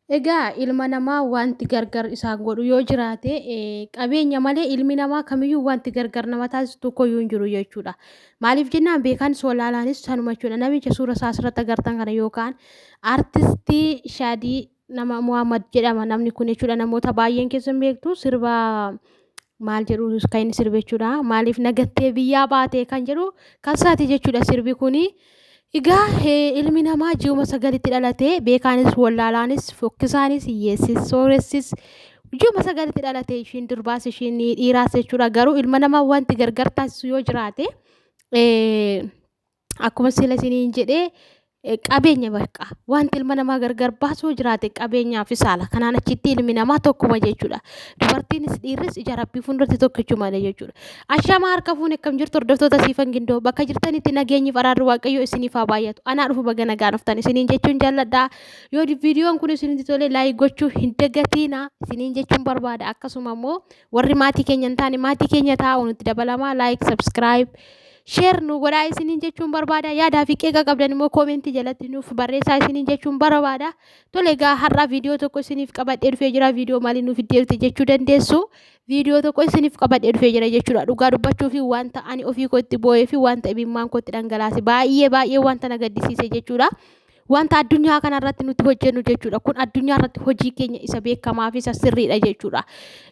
Egaa ilma namaa wanti gargar isaan godhu yoo jiraate qabeenya malee ilmi namaa kamiyyuu wanti gargar nama taasisu tokkoyyuu hin jiru jechuudha. Maaliif jennaan beekaan soolaalaanis sanuma jechuudha. Namicha suura isaa asirratti agartan kana yookaan artistii Shaadii nama Muhammad jedhama namni kun jechuudha. Namoota baay'een keessan beektu sirba maal jedhu kan inni sirbe jechuudha. Maaliif nagattee biyyaa baate kan jedhu kan isaati jechuudha sirbi kuni. Egaa ilmi namaa ji'uma sagalitti dhalate beekaanis wallaalaanis fokkisaanis hiyyeessis sooressis ji'uma sagalitti dhalate ishiin durbaas ishiin dhiiraas jechuudha. Garuu ilma namaa wanti gargar taasisu yoo jiraate akkuma sila isiniin jedhee qabeenya bakka wanti ilma namaa gargar baasuu jiraate qabeenyaa fi saala kanaan achitti ilmi namaa tokkuma jechuudha. Dubartiinis dhiirris ija rabbii fuulduratti tokkichumadha jechuudha. Ashamaa harka fuune akkam jirtu hordoftoota Siifan Gindoo bakka jirtanitti nageenyi fi araarri Waaqayyoo isiniif haa baay'atu. Anaa dhufu baga nagaan dhuftan isiniin jechuun jaalladha. Yoo viidiyoon kun isinitti tole like gochuu hin dagatiina isiniin jechuun barbaada. Akkasuma immoo warri maatii keenya hin taane maatii keenya taa'u nutti dabalamaa like subscribe share nu godhaa isiniin jechuun barbaada. Yaadaa fi qeeqa qabdan immoo koomentii jalatti nuuf barreessaa isiniin jechuun barbaada. Tole egaa har'a viidiyoo tokko isiniif qabadhee dhufee jira. Viidiyoo maalii nuuf deebite jechuu dandeessu. Viidiyoo tokko isiniif qabadhee dhufee jira jechuudha. Dhugaa dubbachuu fi wanta ani ofii koo itti boo'ee fi wanta imimmaan koo itti dhangalaase baay'ee baay'ee wanta na gaddisiise jechuudha. Wanta addunyaa kanarratti nuti hojjennu jechuudha. Kun addunyaa irratti hojii keenya isa beekamaa fi isa sirriidha jechuudha.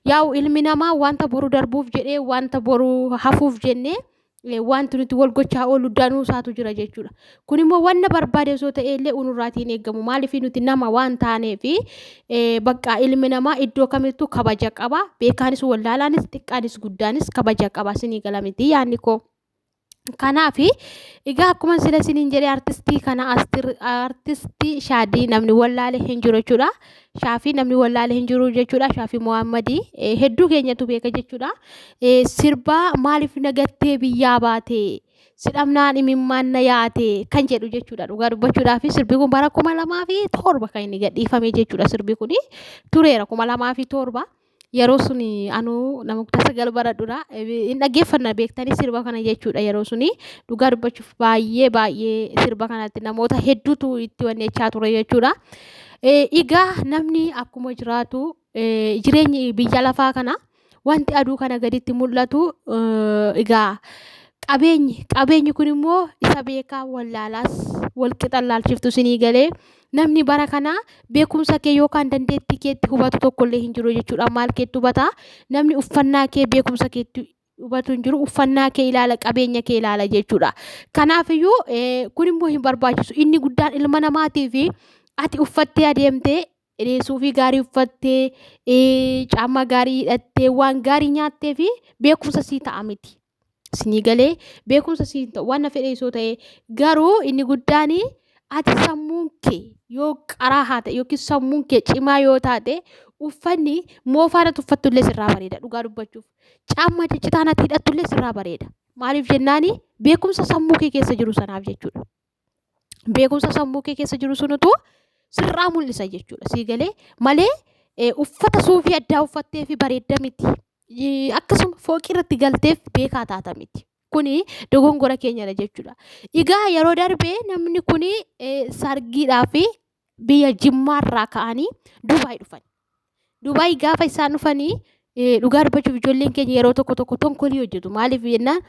Yaa'u ilmi namaa wanta boru darbuuf jedhee wanta boru hafuuf jennee wanti nuti wal gochaa oolu danuu isaatu jira jechuudha. Kun immoo wanna barbaade osoo ta'e illee unurraatii hin eegamu. Maaliif nuti nama waan taaneef bakka ilmi namaa iddoo kamittuu kabaja qaba. Beekaanis wallaalaanis xiqqaanis guddaanis kabaja qaba. Isinii gala miti yaadni koo. Kanaaf egaa akkuma sila isiniin jedhee artistii kana artistii Shaadii namni wallaale hin jiru jechuudha. Shaafii namni wallaale hin jiru jechuudha. Shaafii Mohaammadii hedduu keenyatu beeka jechuudha. Sirbaa maaliif nagattee biyyaa baate sidhamnaan imimmaan na yaate kan jedhu jechuudha. Dhugaa dubbachuudhaaf sirbi kun bara 2007 kan inni gadhiifame jechuudha. Sirbi kun tureera 2007. Yeroo suni anuu nama kutaa 9 baradhudha. Hin dhaggeeffanna beektanii sirba kana jechuudha yeroo suni. Dhugaa dubbachuuf baay'ee baay'ee sirba kanatti namoota hedduutu itti wanneechaa ture jechuudha. Egaa namni akkuma jiraatu jireenyi biyya lafaa kana wanti aduu kana gaditti mul'atu egaa qabeenyi qabeenyi kun immoo isa beekaa wallaalaas wal qixa laalchiftu isinii galee namni bara kana beekumsa kee yookaan dandeettii keetti hubatu tokkollee hin jiru jechuudha. Maal keetti hubata? Namni uffannaa kee beekumsa keetti hubatu hin jiru. Uffannaa kee ilaala, qabeenya kee ilaala jechuudha. Kanaafiyyuu kun immoo hin barbaachisu. Inni guddaan ilma namaatii fi ati uffattee adeemtee suufii gaarii uffattee caammaa gaarii hidhattee waan gaarii nyaattee fi beekumsa sii ta'a miti. Isinii galee beekumsa sii ta'u waan fedhe isoo ta'e garuu inni guddaan ati sammuun kee yoo qaraa haa ta'e yookiin sammuun kee cimaa yoo taate uffanni moofaan ati uffattu illee sirraa bareeda dhugaa dubbachuuf. Caammaa ciccitaan ati hidhattu illee sirraa bareeda. Maaliif jennaani beekumsa sammuu kee keessa jiru sanaaf jechuudha. Beekumsa sammuu kee keessa jiru sunutu sirraa mul'isa jechuudha. Sii galee malee uffata suufii addaa uffattee fi bareedda miti. Akkasuma fooqii irratti galteef beekaa taata miti. Kuni dogongora keenyadha jechuudha. Egaa yeroo darbe namni kuni sargiidhaa fi biyya Jimmaarraa ka'anii Dubaay dhufan. Dubaay gaafa isaan dhufanii dhugaa dubbachuuf ijoolleen keenya yeroo tokko tokko tonkolii hojjetu. Maaliif jennaan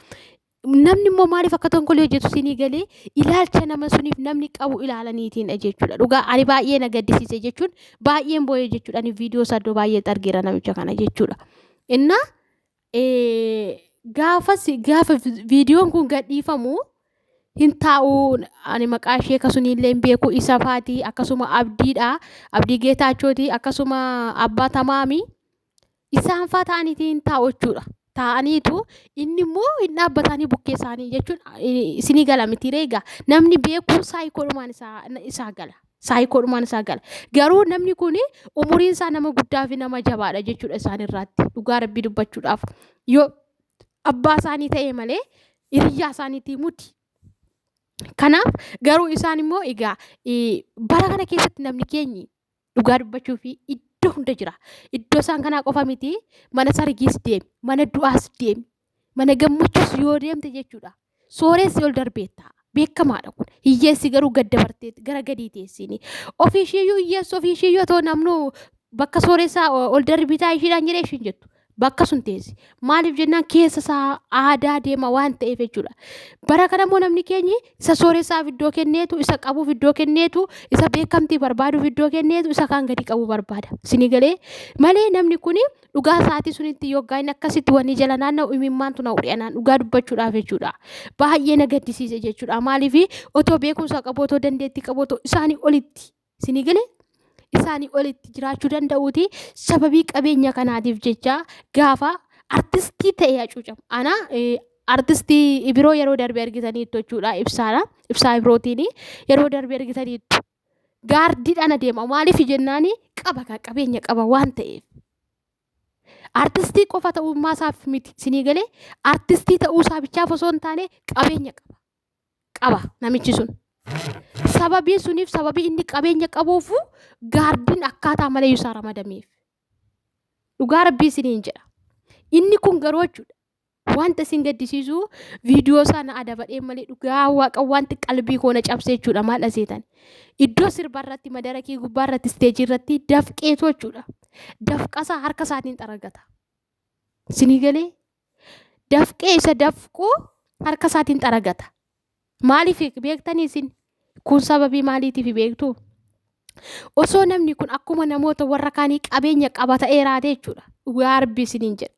namni immoo maaliif akka tonkolii hojjetu sinii galee ilaalcha nama suniif namni qabu ilaalaniitiinidha jechuudha. Dhugaa ani baay'ee na gaddisiise jechuun baay'een boo'ee jechuudha. Ani viidiyoo isaa iddoo baay'eetti argeera namicha kana jechuudha. Innaa gaafas gaafa viidiyoon kun gadhiifamu hin taa'u ani maqaa ishee kasunillee hin beeku isa faati akkasuma Abdiidha Abdii Geetaachooti akkasuma Abbaa Tamaami isaan faa ta'aniitii hin taa'u jechuudha. Taa'aniitu inni immoo hin dhaabbatanii bukkee isaanii jechuun isinii gala miti egaa namni beeku saayikoodhumaan isaa gala. Saayikoodhumaan isaa gala. Garuu namni kun umuriin isaa nama guddaa fi nama jabaadha jechuudha isaan irraatti dhugaa rabbii dubbachuudhaaf yoo abbaa isaanii ta'e malee hiriyyaa isaaniitii muti. Kanaaf garuu isaan immoo egaa bara kana keessatti namni keenyi dhugaa dubbachuu fi iddoo hunda jira. Iddoo isaan kanaa qofa miti mana sargiis deemi, mana du'aas deemi, mana gammachuus yoo deemte jechuudha. Sooressi ol darbee ta'a. Beekamaadha kun. Hiyyeessi garuu gad dabartee gara gadii teessini. Ofii isheeyyuu hiyyeessi ofii isheeyyuu otoo namnu bakka sooressaa ol darbitaa isheedhaan jedhee ishiin jettu. Bakka sun teessi. Maaliif jennaan keessa isaa aadaa deema waan ta'eef jechuudha. Bara kana immoo namni keenyi isa sooressaaf iddoo kenneetu, isa qabuuf iddoo kenneetu, isa beekamtii barbaaduuf iddoo kenneetu, isa kaan gadi qabuu barbaada. Isinii galee malee namni kuni dhugaa isaatii sunitti yoggaa inni akkasitti wanni jala naanna'u imimmaantu na udhe anaan dhugaa dubbachuudhaaf jechuudha. Baay'ee na gaddisiise jechuudha. Maaliif otoo beekumsa qabu, otoo dandeettii qabu, otoo isaanii olitti isinii galee isaanii olitti jiraachuu danda'uuti sababii qabeenya kanaatiif jecha gaafa artistii ta'e hacuucamu. Ana artistii Ibiroo yeroo darbe argitaniittu jechuudha ibsaadha. Ibsaa Ibirootiin yeroo darbe argitaniittu. Gaardiidhaan adeema. Maaliif jennaani qaba kan qabeenya qaba waan ta'eef. Artistii qofa ta'ummaa isaaf miti isinii galee artistii ta'uu isaa bichaaf osoo hin taane qabeenya qaba. Qaba namichi sun. Sababii suniif sababii inni qabeenya qabuufu gaardiin akkaataa malee isaa ramadameef. Dhugaa rabbii isiniin jedha. Inni kun garuu jechuudha. Wanta isin gaddisiisu viidiyoo isaa na adabadhee malee dhugaa waaqa wanti qalbii koo na cabse jechuudha maal aseetan. Iddoo sirba irratti madarakii gubbaa irratti isteejii irratti dafqeetu jechuudha. Dafqasaa harka isaatiin xaragata. Isinii galee dafqee isa dafquu harka isaatiin xaragata. Maaliif beektanii isin? Kun sababii maaliitiif beektu? Osoo namni kun akkuma namoota warra kaanii qabeenya qaba ta'ee raate jechuudha. Dhugaa rabbii isiniin jedha.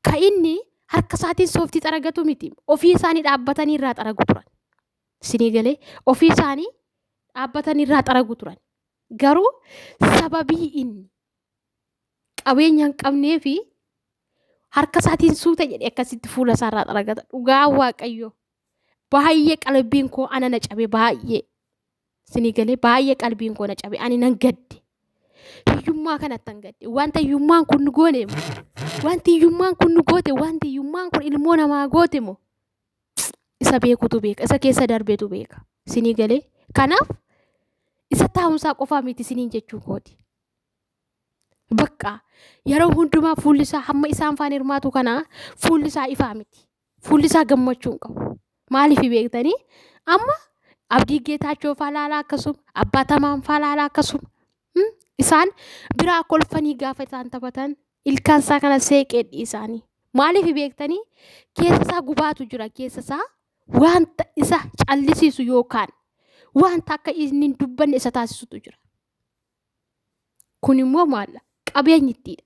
Ka inni harka isaatiin sooftii xaragatu miti. Ofii isaanii dhaabbatanii irraa xaragu turan. Isinii galee ofii isaanii dhaabbatanii irraa xaragu turan. Garuu sababii inni qabeenya hin qabnee fi harka isaatiin suuta jedhee akkasitti fuula isaarraa xaragata. Dhugaa Waaqayyoo. Baay'ee qalbiin koo ana na cabe baay'ee. Isinii galee baay'ee qalbiin koo na cabe ani nan gadde. Hiyyummaa kanatti nan gadde. Wanta hiyyummaan kun nu goone moo? Wanti hiyyummaan kun nu goote wanti hiyyummaan kun ilmoo namaa goote moo? Isa beekutu beeka. Isa keessa darbetu beeka. Isinii galee kanaaf isa taa'umsaa qofaa miti isiniin jechuu kooti. Bakka yeroo hundumaa fuulli isaa hamma isaan faana hirmaatu kana fuulli isaa ifaa miti. Fuulli isaa gammachuu hin qabu. Maaliif beektanii? Amma Abdii Geetaachoo faa laalaa akkasuma, Abbaa Tamaam faa laalaa akkasuma. Isaan biraa kolfanii gaafa isaan taphatan ilkaan isaa kana seeqee dhiisaanii. Maaliif beektanii? Keessa isaa gubaatu jira. Keessa isaa wanta isa callisiisu yookaan wanta akka inni hin dubbanne isa taasisutu jira. Kun immoo maalla? Qabeenyi ittiidha.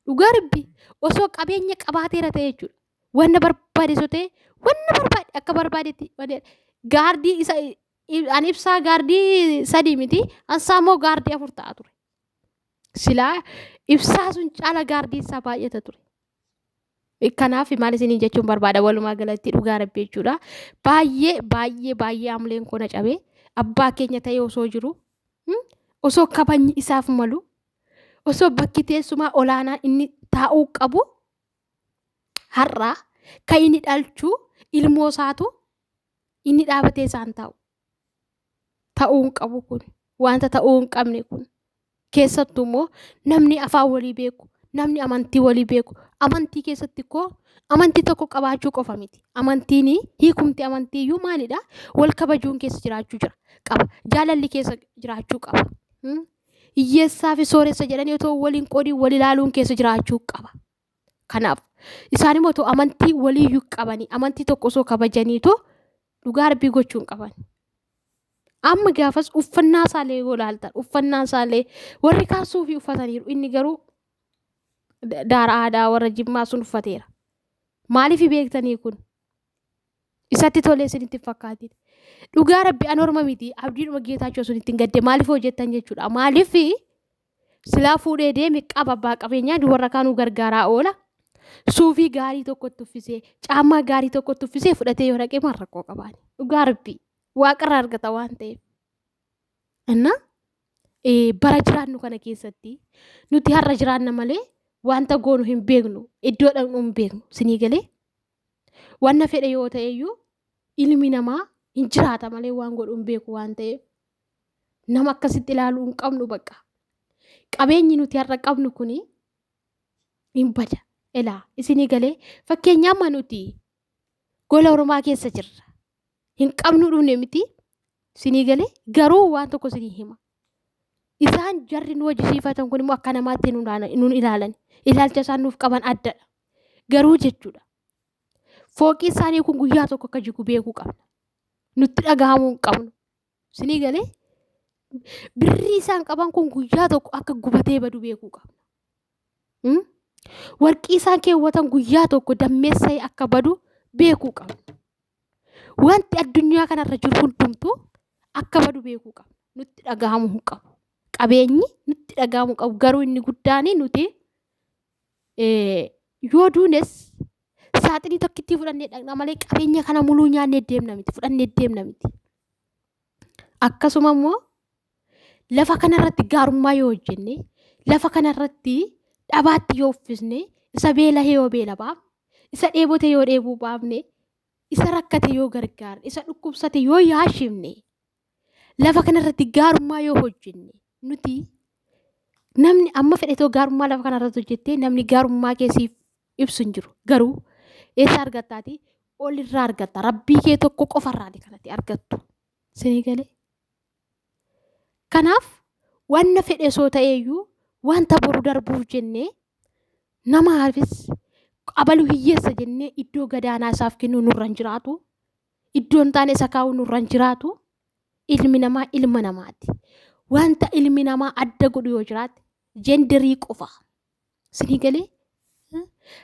Dhugaa rabbi osoo qabeenya qabaateera ta'e jechuudha. Wanna barbaade osoo ta'e wanna barbaade akka barbaadetti gaardii isa an ibsaa gaardii sadii miti ansaa immoo gaardii afur ta'a ture. Silaa ibsaa sun caala gaardii isaa baay'ata ture. Kanaaf maal isiniin jechuun barbaada walumaa galatti dhugaa rabbi jechuudha. Baay'ee baay'ee baay'ee amleen koo na cabee abbaa keenya ta'ee osoo jiru osoo kabajni isaaf malu osoo bakki teessumaa olaanaa inni taa'uu qabu har'a kan inni dhalchu ilmoo isaatu inni dhaabatee isaan taa'u. Ta'uu hin qabu kun wanta ta'uu hin qabne kun keessattuu immoo namni afaan walii beeku namni amantii walii beeku amantii keessatti koo amantii tokko qabaachuu qofa miti amantiin hiikumti amantii iyyuu maalidha wal kabajuun keessa jiraachuu jira qaba jaalalli keessa jiraachuu qaba. Hiyyeessaa fi sooressa jedhanii otoo waliin qoodiin wal ilaaluun keessa jiraachuu qaba. Kanaaf isaan immoo otoo amantii waliiyyuu qabanii amantii tokko osoo kabajaniitu dhugaa rabbii gochuu hin qaban. Amma gaafas uffannaa isaallee yoo ilaaltan uffannaa isaallee warri kaan suufii uffataniiru inni garuu daara aadaa warra jimmaa sun uffateera. Maaliif beektanii kun? Isatti tolee isinitti hin fakkaatin. Dhugaa rabbi an orma miti abdiidhuma geetaachoo sun ittiin gadde maaliif hojjettan jechuudha. Maaliif silaa fuudhee deeme qaba abbaa qabeenyaa warra kaanuu gargaaraa oola. Suufii gaarii tokkotti uffisee caammaa gaarii tokkotti uffisee fudhatee yoo dhaqee maal rakkoo qabaani. Dhugaa rabbi waaqarraa argata waan ta'eef. Innaa bara jiraannu kana keessatti nuti har'a jiraanna malee wanta goonu hin beeknu iddoo dhaqnu hin beeknu sinii galee wanna fedhe yoo ta'e iyyuu ilmi namaa hin jiraata malee waan godhu hin beeku waan ta'eef nama akkasitti ilaaluu hin qabnu bakka. Qabeenyi nuti har'a qabnu kuni hin bada. Elaa isinii galee fakkeenyaa amma nuti gola ormaa keessa jirra. Hin qabnu dhufne miti. Sinii galee garuu waan tokko sinii hima. Isaan jarri nu hojjisiifatan kun immoo akka namaatti nun ilaalan. Ilaalcha isaan nuuf qaban addadha. Garuu jechuudha. Fooqii isaanii kun guyyaa tokko akka jigu beekuu qabna. Nutti dhagahamuu hin qabnu. Sinii galee birrii isaan qaban kun guyyaa tokko akka gubatee badu beekuu qabna. Warqii isaan keewwatan guyyaa tokko dammeessee akka badu beekuu qabna. Wanti addunyaa kanarra jiru hundumtuu akka badu beekuu qabna. Nutti dhagahamuu hin qabu. Qabeenyi nutti dhagahamuu qabu. Garuu inni guddaan nuti yoo duunes saaxinii tokkittii fudhannee dhaqna malee qabeenya kana muluu nyaannee deemna miti. Fudhannee deemna miti. Akkasuma immoo lafa kanarratti gaarummaa yoo hojjenne, lafa kanarratti dhabaatti yoo uffisne, isa beela'e yoo beela baafne, isa dheebote yoo dheebuu baafne, isa rakkate yoo gargaarre, isa dhukkubsate yoo yaashifne, lafa kanarratti gaarummaa yoo hojjenne, nuti namni amma fedhe too gaarummaa lafa kanarratti hojjettee namni gaarummaa kee siif ibsu hin jiru. Garuu eessa argattaati? Olirraa argatta. Rabbii kee tokko qofarraati kanatti argattu. Sinii galee? Kanaaf wanna fedhe soo ta'eeyyuu wanta boru darbuuf jennee namaafis abalu hiyyeessa jennee iddoo gadaanaa isaaf kennuu nurra hin jiraatu. Iddoo hin taane isa kaa'uu nurra hin jiraatu. Ilmi namaa ilma namaati. Wanta ilmi namaa adda godhu yoo jiraate jenderii qofa. Sinii galee?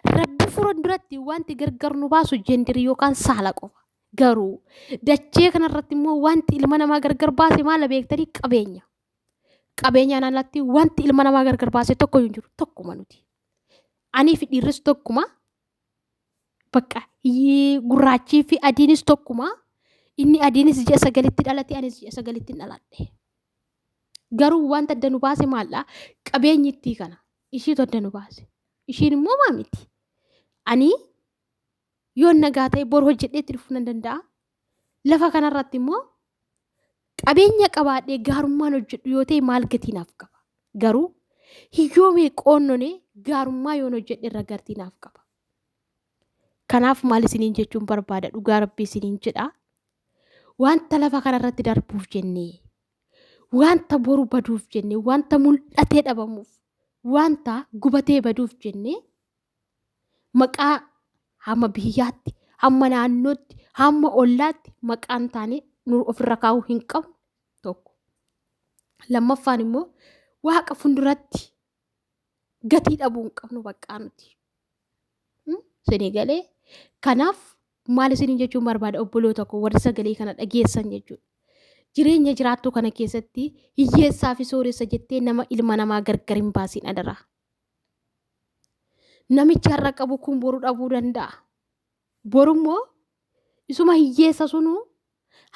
Rabbi fuulduratti wanti gargar nu baasu jenderii yookaan saala qofa. Garuu dachee kanarratti immoo wanti ilma namaa gargar baase maal beektanii? Qabeenya. Qabeenyaan alatti wanti ilma namaa gargar baase tokko hin jiru. Tokkuma nuti. Anii fi dhiirris tokkuma. Bakka gurraachii fi adiinis tokkuma. Inni adiinis ji'a 9tti dhalate, anis ji'a 9tti dhaladhe. Garuu wanta adda nu baase maaldha? Qabeenyi ittii kana. Ishiitu adda nu baase. Ishiin immoo maa miti. Ani yoon nagaa ta'e boru hojjedhee itti dhufuu nan danda'a. Lafa kanarratti immoo qabeenya qabaadhee gaarummaan hojjedhu yoo ta'e maal gatii naaf qaba? Garuu hiyyoomee qoonnonee gaarummaa yoon hojjedhe irra gatii naaf qaba. Kanaaf maal isiniin jechuun barbaada? Dhugaa rabbii isiniin jedha. Wanta lafa kanarratti darbuuf jennee, wanta boru baduuf jennee, wanta mul'atee dhabamuuf, wanta gubatee baduuf jennee maqaa hamma biyyaatti, hamma naannootti, hamma ollaatti maqaan taane nu ofirra kaa'uu hin qabnu tokko. Lammaffaan immoo waaqa fuulduratti gatii dhabuu hin qabnu baqqaa nuti. Isinii galee? Kanaaf maal isiniin jechuun barbaada obboloota koo warri sagalee kana dhageessan jechuudha. Jireenya jiraattuu kana keessatti hiyyeessaa fi sooressa jettee nama ilma namaa gargar hin baasiin adaraa. Namichi har'a qabu kun boru dhabuu danda'a. Boru immoo isuma hiyyeessa sunuu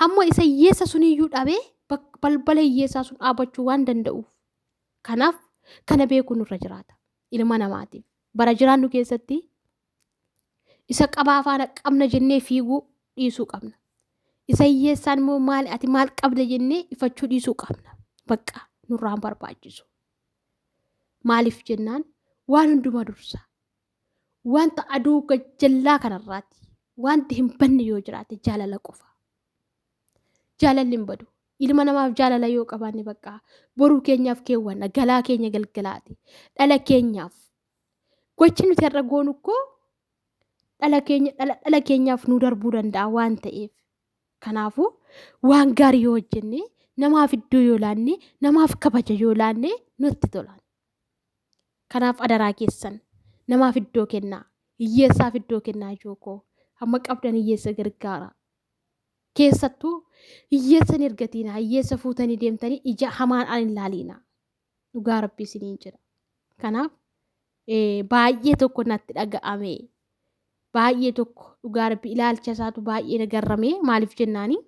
hamma isa hiyyeessa suniyyuu dhabee balbala hiyyeessaa sun dhaabachuu waan danda'uuf. Kanaaf kana beekuun nurra jiraata ilma namaatiif. Bara jiraannu keessatti isa qabaa faana qabna jennee fiiguu dhiisuu qabna. Isa hiyyeessaan immoo maal ati maal qabda jennee ifachuu dhiisuu qabna. Bakka nurraan barbaachisu. Maaliif jennaan waan hunduma dursa. Wanta aduu gajjallaa kanarraati. Wanti hin banne yoo jiraate jaalala qofa. Jaalalli hin badu. Ilma namaaf jaalala yoo qabaanne bakka boruu keenyaaf keewwanna, galaa keenya galgalaati. Dhala keenyaaf. Gochi nuti har'a goonu koo dhala keenya dhala dhala keenyaaf nu darbuu danda'a waan ta'eef. Kanaafuu waan gaarii yoo hojjenne, namaaf iddoo yoo laanne, namaaf kabaja yoo laanne nutti tola. Kanaaf adaraa keessan namaaf iddoo kennaa. Hiyyeessaaf iddoo kennaa ijookoo. Hamma qabdan hiyyeessa gargaara. Keessattuu hiyyeessa hin ergatiina. Hiyyeessa fuutanii deemtanii ija hamaan an hin laaliina. Dhugaa rabbii isiniin jedha. Kanaaf baay'ee tokko natti dhaga'ame. Baay'ee tokko dhugaa rabbii ilaalcha isaatu baay'ee na garrame. Maaliif jennaani?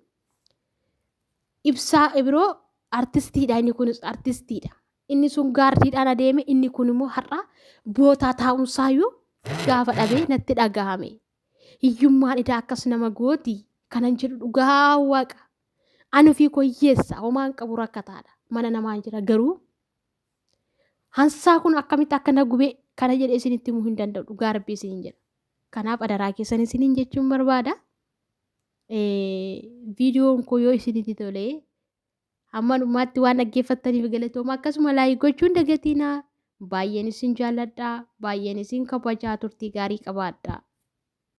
Ibsaa Ibiroo artistiidha, inni kunis artistiidha. Inni sun gaardiidhaan adeeme, inni kun immoo har'a bootaa taa'umsaayyuu gaafa dhabee natti dhaga'ame. Hiyyummaan idaa akkas nama gooti kanan jedhu dhugaa waaqa. Ani ofii koo hiyyeessa, homaan qabu, rakkataadha. Mana namaan jira garuu hansaa kun akkamitti akka na gubee kana jedhee isinitti himuu hin danda'u, dhugaa rabbii isiniin jedha. Kanaaf adaraa keessan isiniin jechuun barbaada. Viidiyoon koo yoo isinitti tole hamma dhumaatti waan dhaggeeffattaniif galatooma. Akkasuma like gochuun dagatiinaa. Baay'een isin jaalladha. Baay'een isin kabajaa turtii gaarii qabaadha.